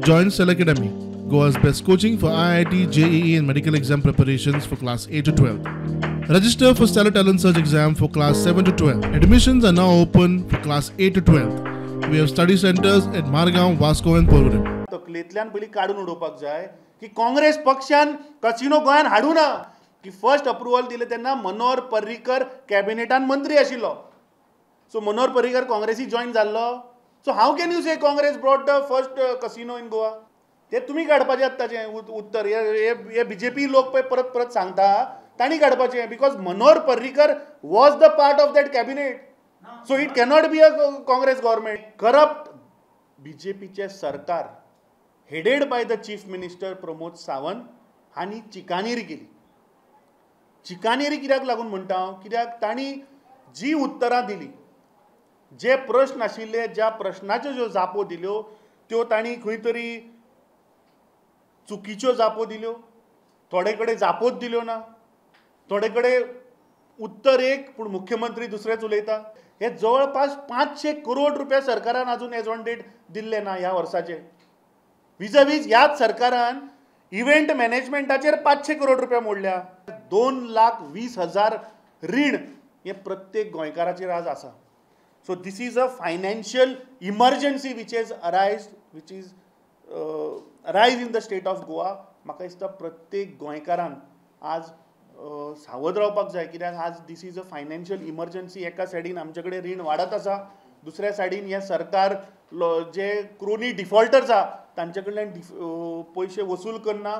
Join Stellar Academy, Goa's best coaching for IIT, JEE and medical exam preparations for class 8 to 12. Register for Stellar Talent Search exam for class 7 to 12. Admissions are now open for class 8 to 12. We have study centers at Margao, Vasco and Porvorim. तकलेंतल्यान पयलीं काडून उडोवपाक जाय की काँग्रेस पक्षान casino गोंयान हाडूं ना की फर्स्ट अप्रुवल दिलें तेन्ना मनोहर पर्रीकर कॅबिनेटान मंत्री आशिल्लो. सो मनोहर पर्रीकर काँग्रेसी जॉयन जाल्लो. So how can you say Congress brought the first casino in Goa? ते तुमी काडपाचें आतांचें उत्तर. हे बीजेपी लोक पळय परत परत सांगता तांणी काडपाचें, because Manohar Parrikar was the part of that cabinet. So it cannot be a Congress government. Corrupt बीजेपीचें सरकार headed by the chief minister Pramod Sawant हांणी चिकानेरी केली. चिकानेरी कित्याक लागून म्हणटा हांव, कित्याक तांणी जी उत्तरां दिली, जे प्रश्न आशिल्ले, ज्या प्रश्नाच्यो ज्यो जापो दिल्यो त्यो तांणी खंय तरी चुकीच्यो जापो दिल्यो, थोडे कडेन जापोच दिल्यो ना, थोडे कडेन उत्तर एक पूण मुख्यमंत्री दुसरेंच उलयता. हे जवळपास 500 करोड रुपया सरकारान अजून एज ऑन डेट दिल्ले ना ह्या वर्साचे. विजावीज ह्याच सरकारान इव्हेंट मॅनेजमेंटाचेर 500 करोड रुपया मोडल्या. 2,20,000 रीण हे प्रत्येक गोंयकाराचेर आज आसा. So this is a financial emergency which is arise which is arise in the state of Goa. म्हाका दिसता प्रत्येक गोंयकारान आज सावध रावपाक जाय, कित्याक आज this is a financial emergency. एका सायडीन आमचे कडेन रीण वाडत आसा, दुसऱ्या सायडीन हें सरकार जे क्रोनी डिफॉल्टर्स आसा तांचे कडल्यान पयशे वसूल करना.